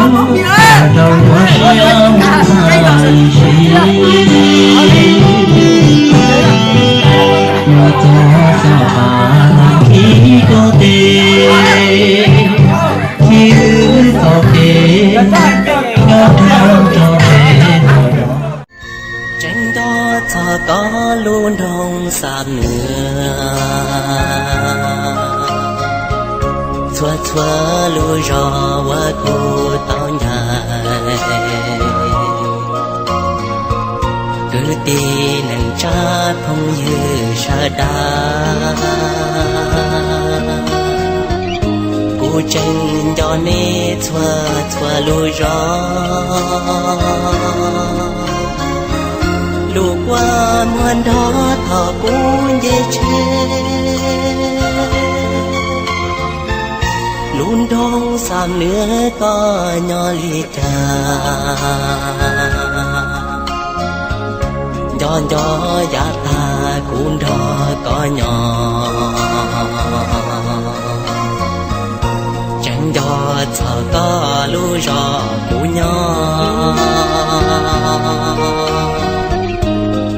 Rau yuav siab mus tag ib sim, yuav txog xav mas nag khib koj tes, khib wb txoj kev, nyob nyob rau pem no. Tseem nco txog koj lub nroog Xam Nuas, txhua txhua lub zos uas kuv tau ncaim, kwv tij neej tsa phooj ywg sawv daws. Kuv tseem nco nej txhua txhua lub zos, lub kua muag nrog thaum kuv nce tsheb. Lub nroog Xam Nuas koj nyob li cas? Nco nco yav tag kuv nrog koj nyob, tseem nco txog koj lub zos kuv nyob.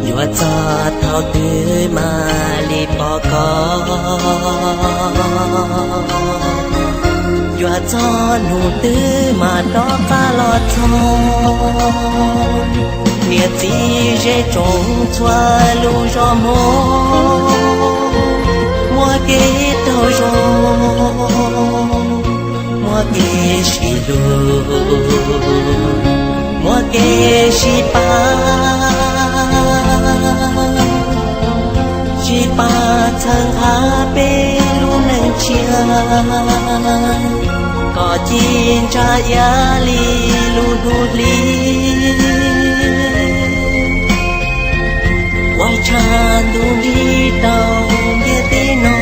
Yuav txog thaum twg mam li pom koj? Yuav txog hnub twg mam rov qab los txog? Niam txiv ze tsoom txhua lub zos Hmoob, muaj kev raug zoo, muaj kev sib hlub, muaj kev sib pab, sib pab txhawb nqa peb lub neej tshiab, kom ci ntsa iab li lub hnub hli, ua tshaj ntuj nrig rau ntiaj teb no.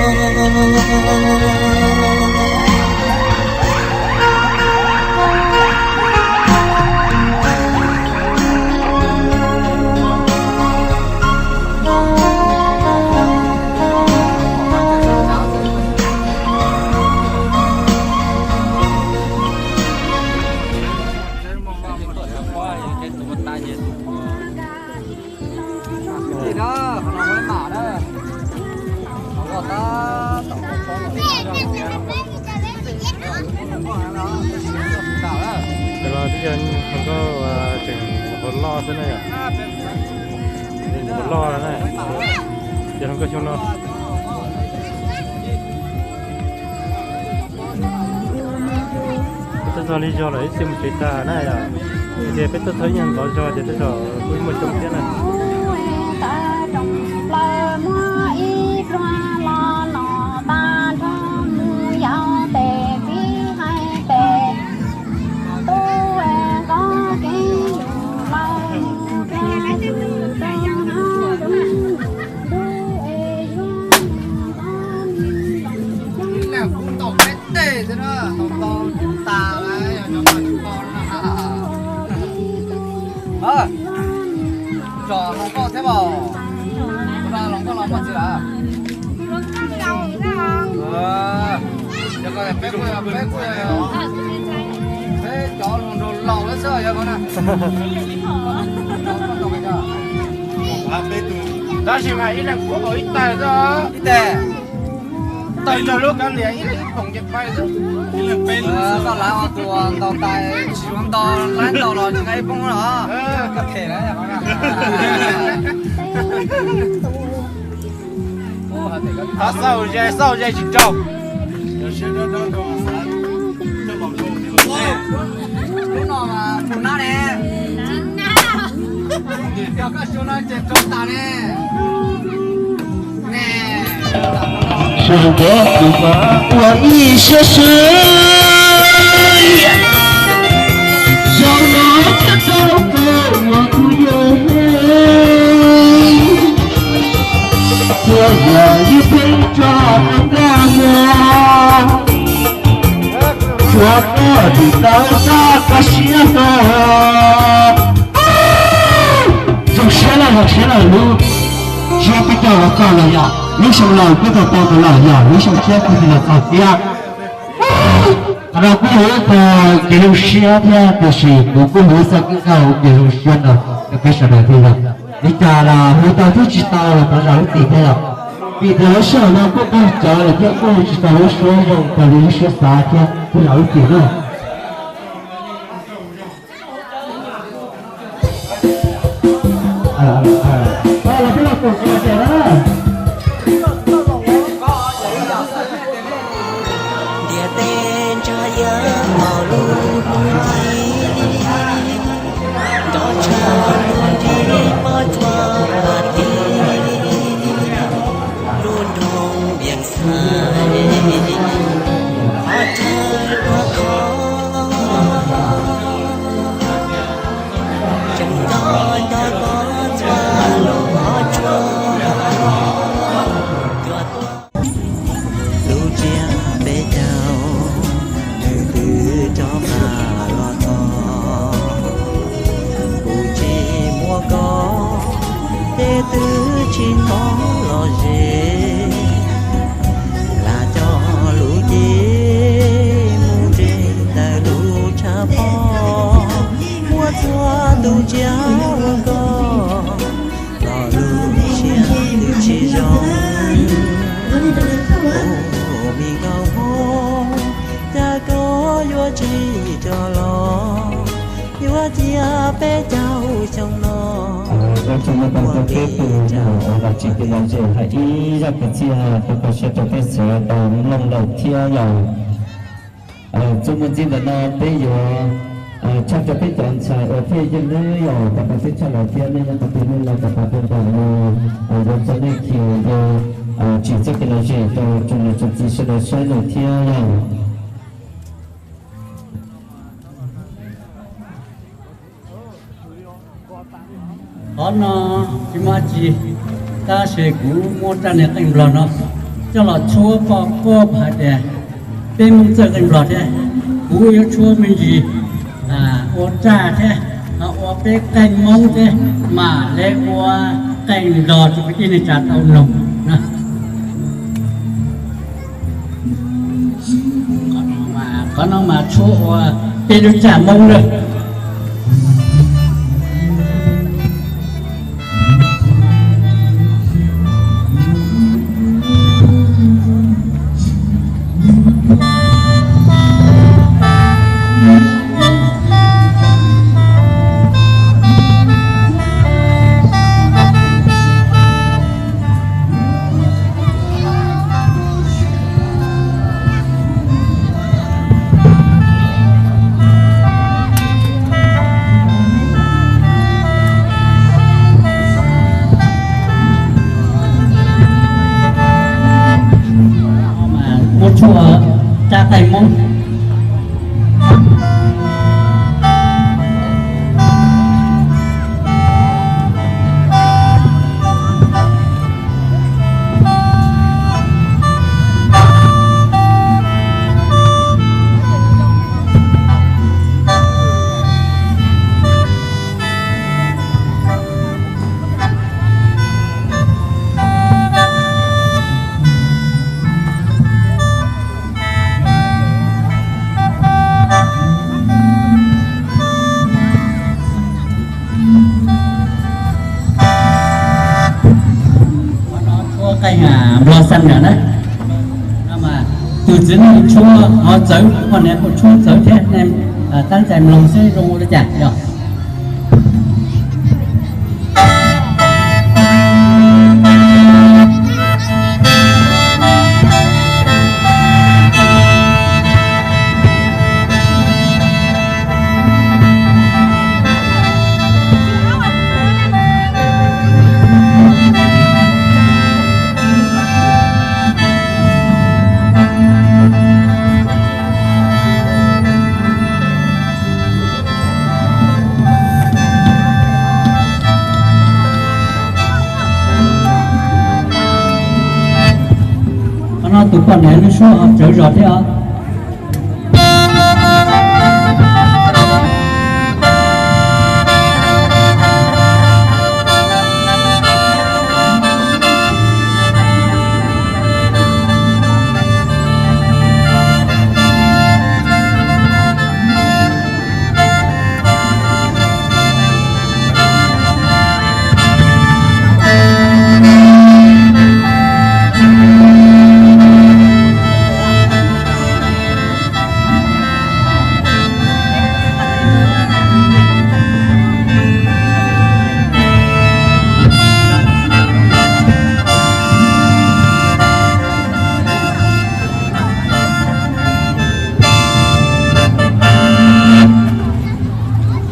Ces los twb yog hluas nkauj tseem hluas loj xwb na yom. Hluas loj na, ces hluas nkauj xyoo no. Peb tuaj txog li zog lawm ib txhia mus tsev tas na yom. Ces peb tuaj txog ib nyuag ntxov zog ces tej zaum kuj muaj coob thiab na. Ib leeg kub tau peb teg xwb na, tau tau tas lawm, yog cov no tsis tau na. Zos hluas nkauj thiab os, kuv no hluas nkauj los muaj txiv lawm. Yog ko peb kuj, peb kuj, peb cov hluas nraug laus lawm xwb yog ko na. Tab sis mas ib leeg kub tau ib teg xwb. Ib teg. Tawg nrog lub kav liam ib leeg ib poom ces pais xwb. Koj lav tus ntaus tais tsis yuav ntaus, laib ntaus los tsis nqa ib poob los. Koj them lawm. Xauj ze, xauj ze tsis raug. Lub no mas tus nab ne. Yog koj xyoo no ces raug tas ne. Sawv ntxov kuv mas ua ib siab sawv, zaum no thiaj tau koj ua kuv yawg. Txhua yam ib pheej tso nrag no, tsuav koj dim tau txoj koj siab hlo. Zoo siab lawm, zoo siab lawm lub, siab peb coj los txog lawm yom, lub xyoo laus peb tau tau los yom, lub xyoo tshiab kuj tsis los txog thiab. Qhov no kuj yog ib qho kev zoo siab thiab, tiam sis kuv kuj yuav xav kawm ua kev zoo siab no rau peb sawv daws thiab yom. Li cas los hu tau thiab tsis tau los thov zam lub txim thiab yom. Vim tias lub sij hawm no kuj qaug cawv lawm thiab kuj tsis tau lub suab zoo raws li lub siab xav thiab, thov zam lub txim na. Ntiav teb ntsha yawg los lub hnub ib, nrov tshaj lub nrig pob tsuas pam tib, lub nroog Vias Xais, qhov chaw luag khov, tseem nto nto pob tsuas lub qhov tsua. Lub tsiab peb caug, nws twb rov qab los txog. Kuv tsis muaj koj, ces twb tsis hnov los ze. Lam coj lub cev mus nres ntawm lub tshav pob, muaj txhua tus tsiaj ua koj, los lub siab twb tsis zoo. Ub, me nkauj hmoob, cas koj yuav tsis rov los, yuav cia peb caug xyoo no. Ua tsaug ntau rau peb tus uas los tsis pom los ze hais ib zaj kwv txhiaj rau kho siab rau peb sawv daws tau mloog lawm thiab yom. Txuas mus ntxiv ntawm no peb yuav tshaj rau peb cov ntxhais uas pheej yog nawb yom, rau qhov peb tshaj los thiab nej nyob qhov twg nej los rau qhov twg npaum no, yuav txog nej khiav yuav tsim txoj kev lom zem rau tsoom niam tsoom txiv sawv daws saib lawm thiab yom. Qhov no tsis muaj dab tsi, tab sis kuv muab raj niag qeej nplog no coj los tshuab poj koob hais tias peb Hmoob txawj qeej nplog thiab, kuv yuav tshuab me ntsis ua raj thiab, ua peb qeej Hmoob thiab mam li ua qeej nplog rau kwv tij neej tsa tau mloog. Qhov no mas tshuab ua peb lub raj Hmoob lawm. Muab tshuaj rab qeej Hmoob. Qeej nplog xab na, tus txiv neej tshuab ho txawv, poj niam kuj tshuab txawv thiab, nej tab cai mloog seb zoo ua li cas yog. Qhov no tus poj niam lub suab ho tsawv zog thiab os.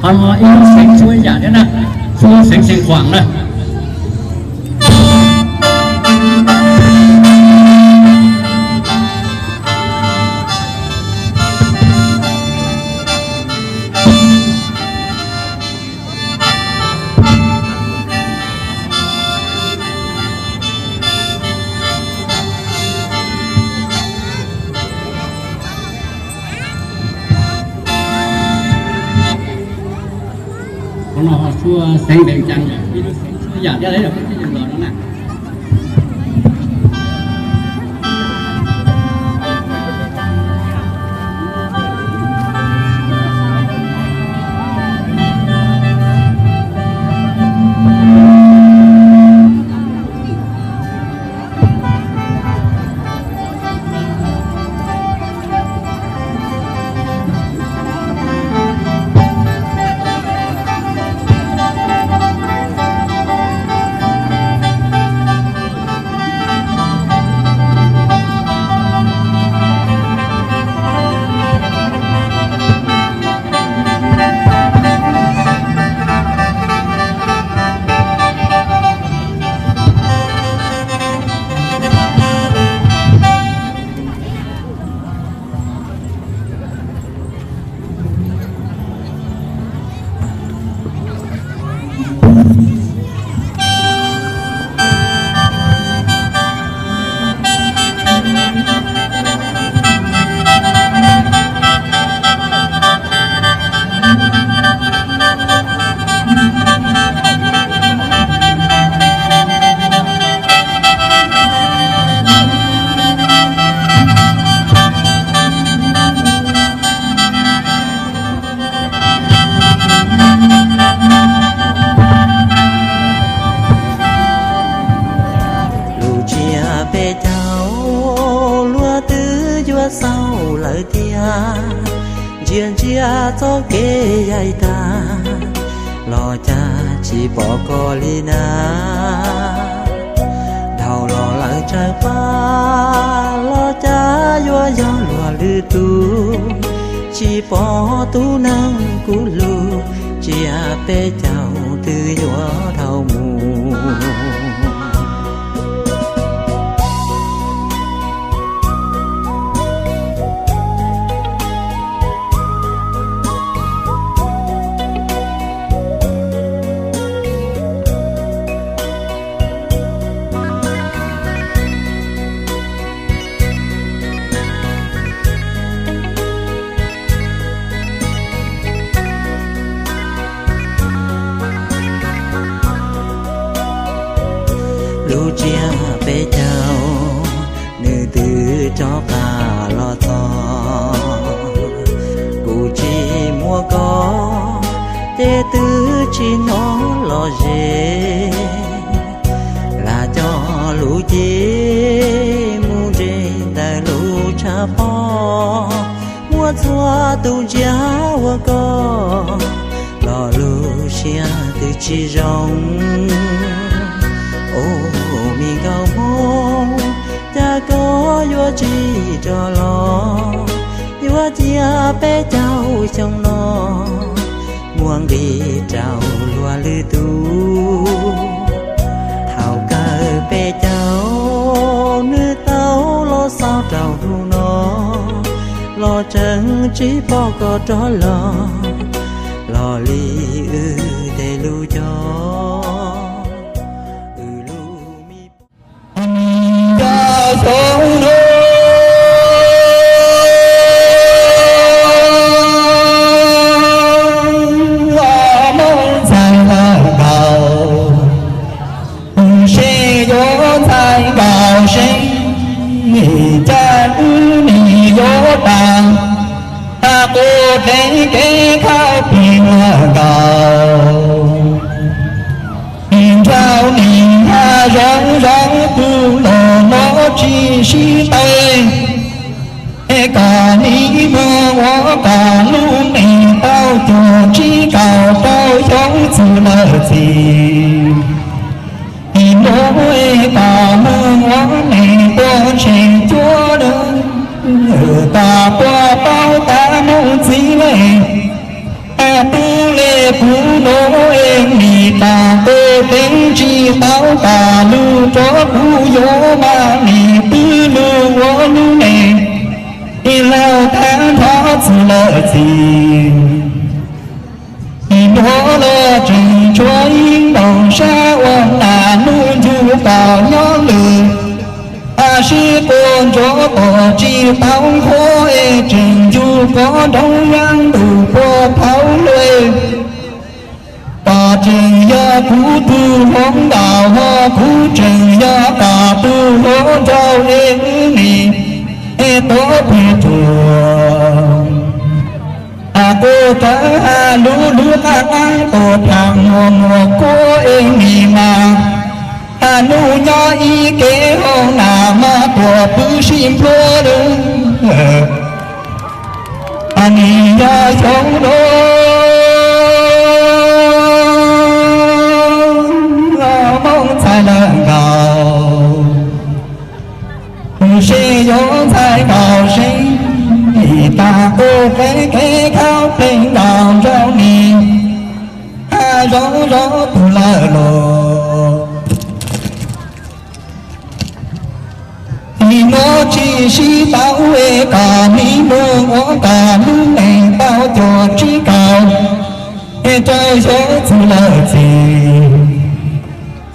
Qhov no ib lub xeev txhua yam thiab na, txhua xeev Xeev Khuam na. Qhov no ho txhua xeev Vees Cas, ib lub xeev txhua yam thiab los no na. Lub tsiab peb caug luag twb yuav xaus lawm tiag, ntsia ntsia txoj kev yaim tag, los cas tsis pom koj li na. Dhau los lawm tsawg pab, los cas yuav yog luag lwm tus, tsis pom tus neeg kuv hlub, tsiab peb caug twb yuav dhau mus. Lub tsiab peb caug nws twb rov qab los txog, kuv tsis muaj koj ces twb tsis hnov los ze. Lam coj lub cev mus nres ntawm lub tshav pob, muaj txhua tus ntsia ua koj, los lub siab twb tsis zoo. Ub, me nkauj Hmoob, cas koj yuav tsis rov los, yuav cia peb caug xyoo no muaj nqis rau luag lwm tus. Thaum kawg peb caug nws tau los xaus rau hnub no, los tseem tsis pom koj rov los, los li wb tej lub coj, wb lub me poj niam xyoo no. Ua Hmoob ntxhais lawm nkaus, seb yuav ntxhais nkaus seb, cas wb nim yuav tas, tas qub dheev kev khawb plig lawm nkaus. Nraug nim hav zoov zoov kuv los no tsis sib tau, es kom nim muag ua kom lub neej tau cuag tsib kaum rau xyoo txwj lawm txiv. Nim muag es kom muag ua neej tuaj ntshe cuab dawb, kom puas paub tas mus txiv le, tas tu le Kuv nuav es nim taag kuv teev tsi tau tas lug rua kuv yuav mas nim twb lug ua lub neej es laug thaab thov txug lawm txiv. Nim nuav los tseem tshuav ib nplooj sab ua nam nuj ncu kom nyob lwm, a sib quas ntsuav kom tsi tau nqhuab es tseem ncu quav nroo yaab ntuj puag thaud lug. Koj tseem yog kuv tug hluas nraug, kuv tseem yog koj tug hluas nraug es wb nim es tuav plig tuag. Has kuv rawv has lub lub qab qaab tuam tham muag muag kuab es nim mas, has nub nyob ib kev hauv nam mog tuam pw sib nplua lug. Nim yog xyoo nuav Moob ntxhais lawm nkaus, tus se yuav ntxhais nkaus seev, nim taag kuv teev kev khaub pleg nkaus nrug nim, has zoo zoo tug lawm los. Nim nuav tsi sib tau es koj nim nuav ua koj lub neej tau cuag tsib kaum, es rau xyoo txug lawm txiv.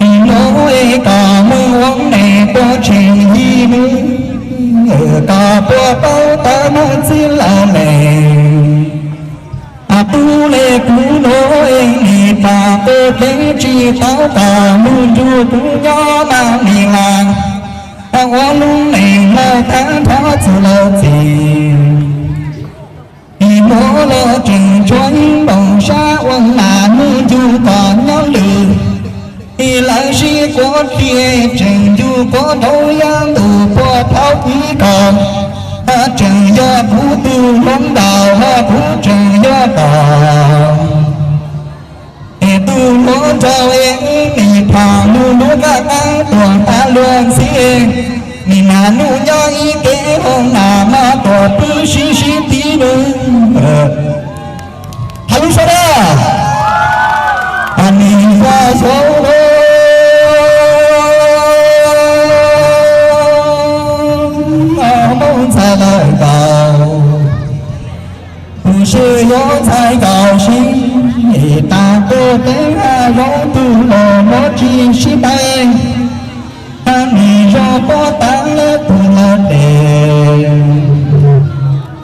Nim nuav es koj moog ua neej puag tsheej yig, koj puas paub tawm moog txib lawm le. Has tub le kuv nuav es nim taag kuv teev tsi tau tas lug nrug kuv nyob mas nim laag, has ua lub neej laug thaab thov txug lawm txiv. Nim nuav los tseem tshuav ib nplooj sab ua nam nuj ncu kom nyob lwm, es lawv sib quav dlhia tseem ncu quav nroo yaab ntuj puag thaud ib kaum, has tseem yog kuv tug hluas nraug, has kuv tseem yog koj es tug hluas nraug es wb nim tham lug lub qab qaab tuam tas luag ntxhi, nim nam nuj nyob ib kev hauv nam mog tuam pw sib sib tiv lug. Has lub suab dab, has nim yog xyoo nuav Moob ntxhais lawm nkaus, tus se yuav ntxhais nkaus seev, nim taag kuv teev has zoo tug los nuav tsi sib tau, has nim zoo puab taag le tug lawm le.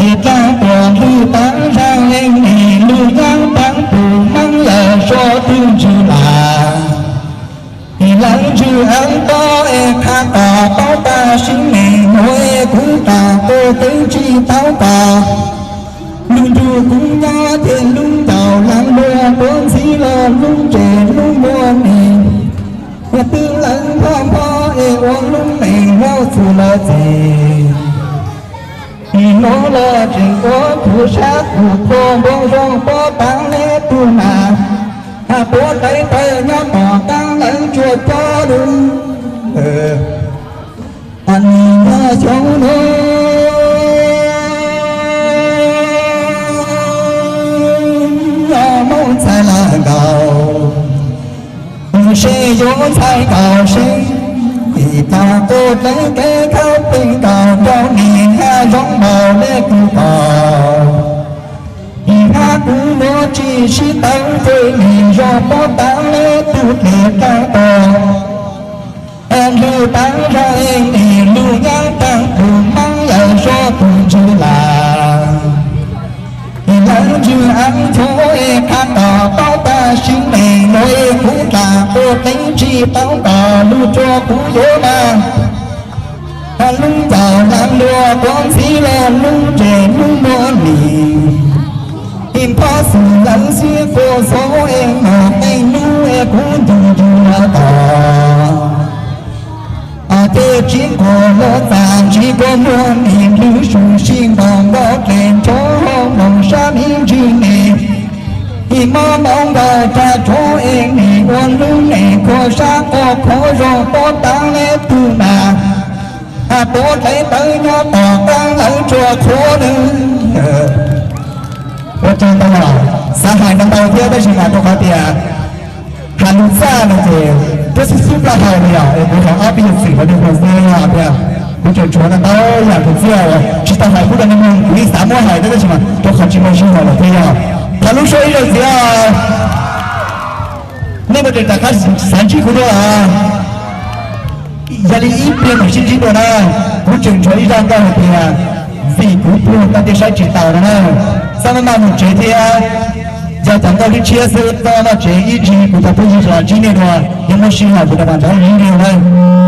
Es dlaag tuam lug taag zaaj le nim lug nyaab taag tug Moob yawm Suav tug ntswg lam. Es lawv ntswg eev tob es qha kom paub tas sib neej nuav es kuv taag kuv teev tsi tau kom lug nrug kuv nyob ces lub ncaus laag luag tuav ntxhib los lub ntsej lub muag nim, yog twb lawv npog npog es ua lub neej laug txug lawm txiv. Nim nuav los tseem ua kuv sab kuv qhua npoo zoo puab taag le tug nam, has puab dlai tawv nyob tom qaab lawv tsuas cob lug. Nim yog xyoo nuav Moob ntxhais lawm nkaus, tus se yuav ntxhais nkaus seev, nim taag kuv teev kev khaub pleg nkaus nrug nim, has zoo npaum le tug koj, nim hab kuv nuav tsi sib tau ces nim zoo puab taag le tug dlej taag tog. Lug taag zaaj es nim lug nyaab taag tug Moob yawm Suav tug ntswg lam. Es lawv ntswg eev nchuav es qha kom paub tas sib neej nuav es kuv taag kuv teev tsi tau kom lug rua kuv yuav mas, has lub ncaus laag luag tuav ntxhib los lub ntsej lub muag nim, es npog xwm lawv sib quas xov es mog qeej nub es kuv ntuj ntuj lawm tod. Ces tsi quas luag txag ntsis kua muag nim lug sum sib nkaus nkaus dlej nrho hauv nplooj sab ib ntswg nim, es mob mob nkaus tag tsuav es nim ua lub neej khuam sab quas khuam zoo puab taag le tug nam, has puab dlai tawv nyob tom qaab lawv tsuas qhuav lug. Ua tsaug ntau. Hais ntau ntau thiab tab sis mas rau qhov tias hais lus txaj no ces twb xub xub plaub hau li os, kuv thov ob peb yam xwm los rau xwb os tias kuv tseem tshuav ntau ntau yam kwv txhiaj uas tsis tau hais pub rau nej mloog, kuv yeej xav muab hais thiab tab sis mas rau qhov tsis muaj sij hawm lawm thiab yog. Thov lub suab ib zaug ntxiv os. Nej puas tseem rov qab xav ntsib kuv dua os? Yog li ib pliag mam sib ntsib dua na. Kuv tseem tshuav ib zaj nkauj hais tias vim kuv pluag koj thiaj saib tsis taus no na. Xab maj maj mus tsev thiab, yog cov nkauj tshiab xwb, xab maj maj tsev ib tsam kuv cov phooj ywg los ntsib nej dua, yog muaj sij hawm kuv rov mam nrog nej ntsib dua na.